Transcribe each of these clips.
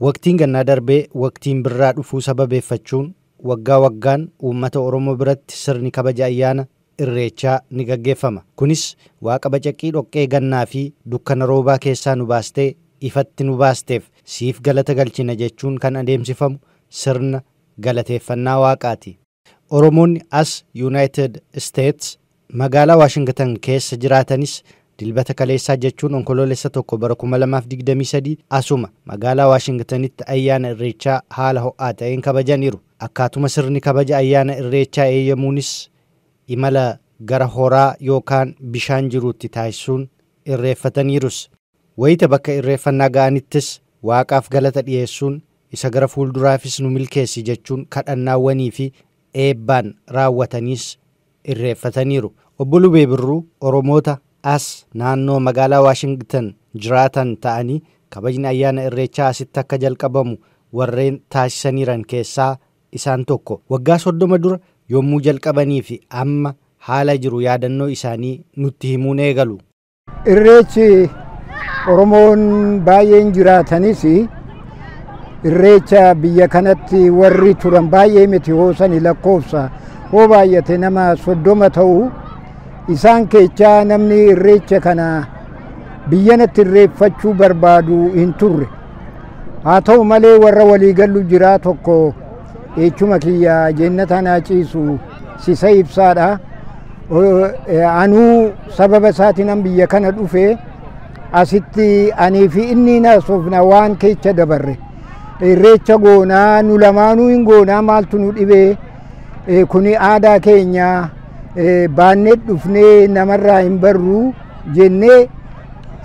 Waqtiin gannaa darbee waqtiin birraa dhufuu sababeeffachuun waggaa waggaan uummata Oromoo biratti sirni kabaja ayyaana Irreechaa ni gaggeeffama. Kunis waaqa bacaqii dhoqqee gannaa fi dukkana roobaa keessaa nu baastee ifatti nu baasteef siif galata galchina jechuun kan adeemsifamu sirna galateeffannaa waaqaati. Oromoonni as Yuunaayitid Isteets magaalaa Waashingtan keessa jiraatanis dilbata kaleessaa jechuun Onkoloolessa 1 bara 2023 asuma magaalaa Waashingtanitti ayyaana Irreechaa haala ho'aa ta'een kabajaniiru. Akkaatuma sirni kabaja ayyaana Irreechaa eeyyamuunis imala gara horaa yookaan bishaan jiruutti taasisuun irreeffataniirus. Wayita bakka irreeffannaa ga'anittis waaqaaf galata dhiyeessuun isa gara fuulduraafis nu milkeessi jechuun kadhannaawwanii fi eebbaan raawwataniis irreeffataniiru. Obbo Lubee Birruu Oromoota as naannoo magaalaa Waashingtan jiraatan ta'anii kabajni ayyaana Irreechaa asitti akka jalqabamu warreen taasisaniiran keessaa isaan tokko. Waggaa 30 dura yommuu jalqabanii fi amma haala jiru yaadannoo isaanii nutti himuun eegalu. Irreechi Oromoon baay'een jiraatanis irreecha biyya kanatti warri turan baay'ee miti, hoosani lakkoofsa hoo baay'ate nama 30 ta'u. Isaan keechaa namni irreecha kana biyyanatti irreeffachuu barbaadu hin turre. Haa ta'u malee warra waliigallu jiraa tokko eechuma kiyya jennata naa ciisu sisa ibsaadha. Anuu sababa isaatiin biyya kana dhufe asitti anii fi inni naasofna waan keecha dabarre. Irreecha goonaa nu lamaanuu hin goonaa, maaltu nu dhibee, kuni aadaa keenya baannee dhufnee namarraa hin barru jennee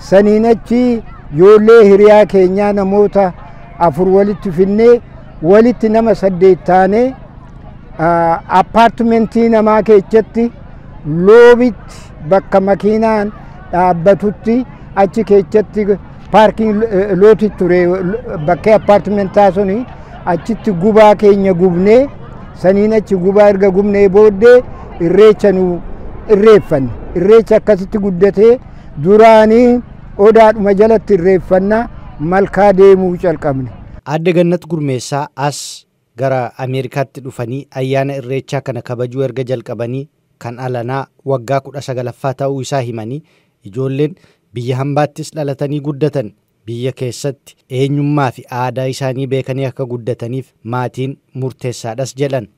saniin achi ijoollee hiriyaa keenyaa namoota 4 walitti finnee walitti nama 8 taanee appaartimentii namaa keessatti loobitti bakka makiinaan dhaabbatutti achi keessatti paarkiin looti ture bakkee appaartimentaa suni achitti gubaa keenya gubnee saniin achi gubaa erga gubnee booddee irreecha nu irreeffanne. Irreecha akkasitti guddatee duraanii odaadhuma jalatti irreeffannaa malkaa deemuu calqabne. Aadde Gannat Gurmeessaa as gara Ameerikaatti dhufanii ayyaana Irreechaa kana kabajuu erga jalqabanii kan alanaa waggaa 19ffaa ta'uu isaa himanii ijoolleen biyya hambaattis dhalatanii guddatan biyya keessatti eenyummaa fi aadaa isaanii beekanii akka guddataniif maatiin murteessaadhas jedhan.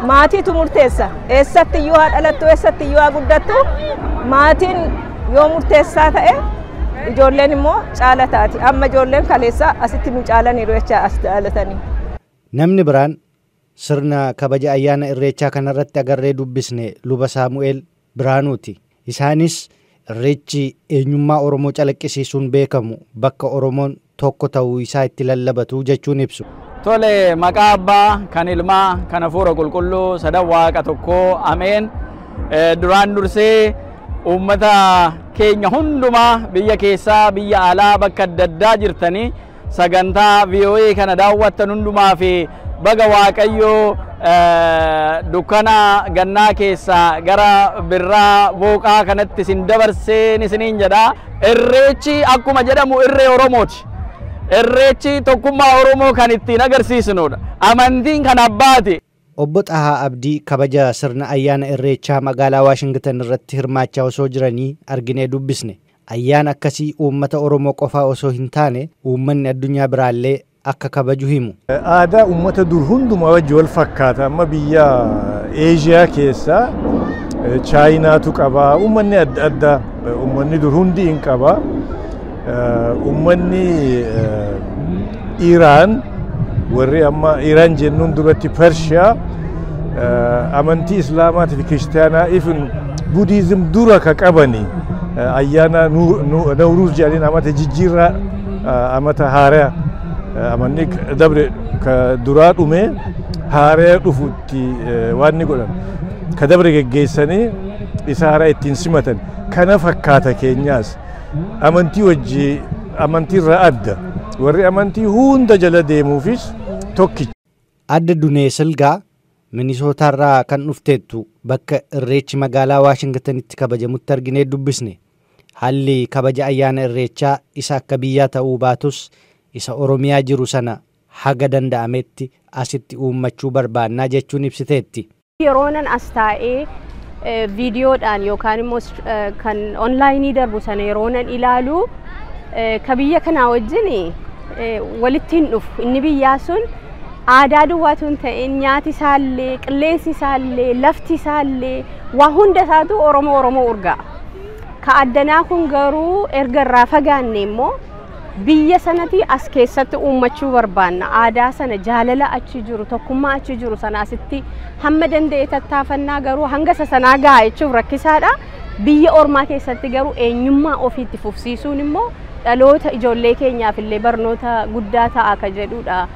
Maatiitu murteessa. Eessatti iyyuu haa dhalattu, eessatti iyyuu haa guddattu, maatiin yoo murteessaa ta'e ijoolleen immoo caala taati. Amma ijoolleen kaleessaa asitti nu caalaniiru jecha as dhalatanii. Namni biraan sirna kabaja ayyaana Irreechaa kanarratti agarree dubbisne Luba Saamu'eel Biraanuuti. Isaanis Irreechi eenyummaa Oromoo calaqqisiisuun beekamu bakka Oromoon tokko ta'uu isaa itti lallabatu jechuun ibsu. Tole, maqaa abbaa kan ilmaa kan hafuura qulqulluu sadan waaqa tokkoo, ameen. Duraan dursee uummata keenya hundumaa biyya keessaa biyya alaa bakka adda addaa jirtanii sagantaa VOA kana daawwattan hundumaa fi baga Waaqayyoo dukkana gannaa keessaa gara birraa booqaa kanatti isin dabarseen isiniin jedha. Irreechi akkuma jedhamu irree Oromooti. Irreechi tokkummaa Oromoo kan ittiin agarsiisnudha. Amantiin kan abbaati. Obbo Xahaa Abdii kabaja sirna ayyaana Irreechaa magaalaa Waashingtan irratti hirmaachaa osoo jiranii arginee dubbisne. Ayyaana akkasii uummata Oromoo qofaa osoo hin taane uummanni addunyaa biraallee akka kabaju himu. Aadaa uummata dur hundumaa wajji wal fakkaata. Amma biyya Eeshiyaa keessaa Chaayinaatu qaba. Uummanni adda addaa uummanni dur hundi hin qaba. Uummanni Iraan warri amma Iraan jennuun duratti Pershiyaa amantii Islaamaatii fi Kiristaanaa ifin Budiizim dura ka qabani ayyaana Nawruuz jedhaniin amata jijjiirraa amata haaraa amanni dabre ka duraa dhume haaraa dhufutti waan ni godhan ka dabre geggeessanii isa haaraa ittiin simatan kana fakkaata. Keenyaas amantii wajji amantii irraa adda warri amantii hunda jala deemuufis tokkicha. Adda Dunee Silgaa Minisootaarraa kan dhufteettu bakka Irreechi magaalaa Waashingtanitti kabajamutti arginee dubbisne. Haalli kabaja ayyaana Irreechaa isa akka biyyaa ta'uu baatus isa Oromiyaa jiru sana haga danda'ametti asitti uummachuu barbaannaa jechuun ibsiteetti. Yeroonan as taa'ee viidiyoodhaan yookaan immoo kan onlaayinii darbu sana yeroonan ilaalu, ka biyya kanaa wajjin walitti hin dhufu. Inni biyyaa sun aadaa duwwaatu hin ta'in, nyaati isaallee, qilleensi isaallee, lafti isaallee, waa hunda isaatu Oromoo Oromoo urgaa'a. Ka addanaa kun garuu erga irraa fagaanne immoo biyya sanatti as keessatti uummachuu barbaanna. Aadaa sana, jaalala achi jiru, tokkummaa achi jiru sana asitti hamma danda'e tattaafannaa, garuu hanga isa sanaa ga'a jechuuf rakkisaadha. Biyya ormaa keessatti garuu eenyummaa ofiitti fufsiisuun immoo dhaloota ijoollee keenyaaf illee barnoota guddaa ta'a ka jedhudha.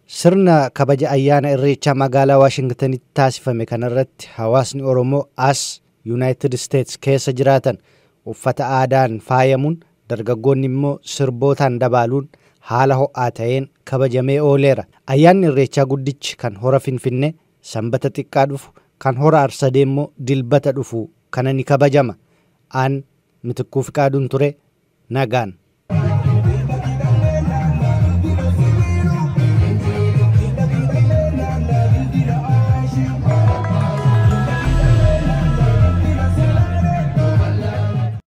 Sirna kabaja ayyaana Irreechaa magaalaa Waashingtanitti taasifame kanarratti hawaasni Oromoo as Yuunaayitid Isteets keessa jiraatan uffata aadaan faayamuun, dargaggoonni immoo sirbootaan dabaaluun haala ho'aa ta'een kabajamee ooleera. Ayyaanni Irreechaa guddichi kan hora Finfinnee Sanbata xiqqaa dhufu, kan hora Arsadee immoo Dilbata dhufu kana ni kabajama. Aan Mitikkuu Fiqaaduun ture, nagaan.